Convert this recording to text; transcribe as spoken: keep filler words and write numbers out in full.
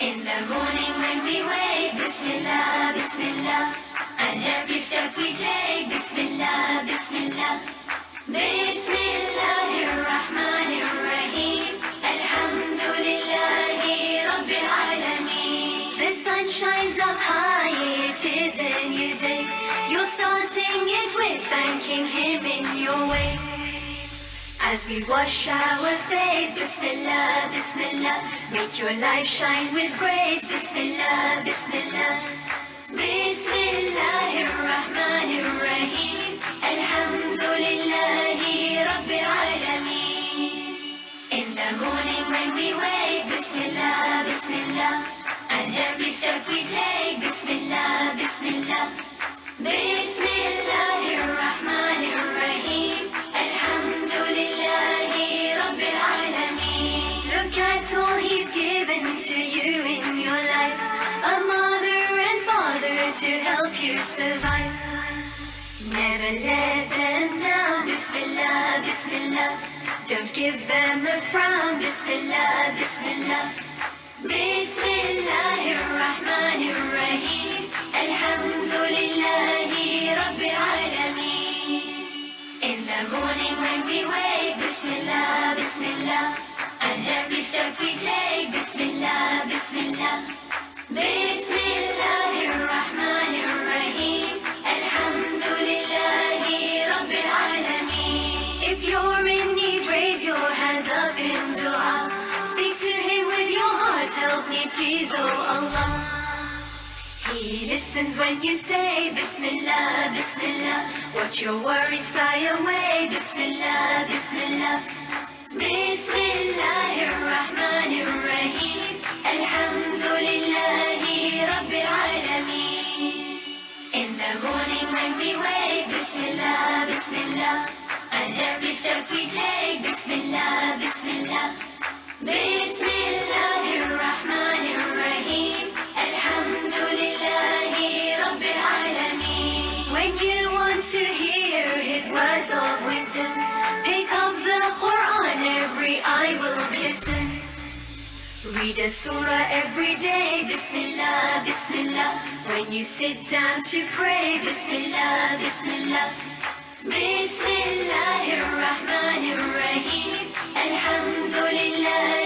In the morning when we wake, Bismillah, Bismillah. And every step we take, Bismillah, Bismillah. بسم الله الرحمن الرحيم. الحمد لله رب العالمين. The sun shines up high, it is a new day. You're starting it with thanking Him in your way. As we wash our face, Bismillah, Bismillah. Make your life shine with grace, Bismillah, Bismillah. بسم الله الرحمن الرحيم. الحمد لله رب العالمين. In the morning when we wake, Bismillah, Bismillah. And every step we take, Bismillah, Bismillah. بسم الله الرحمن الرحيم. الحمد لله رب العالمين. Look at all He's given to you in your life. A mother and father to help you survive. Never let them down. Bismillah, Bismillah. Don't give them a frown. Bismillah, Bismillah. بسم الله الرحمن الرحيم. الحمد لله رب العالمين. In the morning when we wake, Bismillah, Bismillah. And every step we take, Bismillah, Bismillah. بسم الله الرحمن الرحيم. الحمد لله رب العالمين. If you're in need, raise your hands up in dua. Speak to Him with your heart, help me please, oh Allah. He listens when you say, Bismillah, Bismillah. Watch your worries fly away, Bismillah, Bismillah. بسم الله الرحمن الرحيم. الحمد لله رب العالمين. In the morning when we wake, Bismillah, Bismillah. And every step we take, Bismillah, Bismillah. بسم الله الرحمن الرحيم. الحمد لله رب العالمين. When you want to hear His words of wisdom, pick up the Quran, every eye will glisten. Read a surah every day, Bismillah, Bismillah. When you sit down to pray, Bismillah, Bismillah. بسم الله الرحمن الرحيم. الحمد لله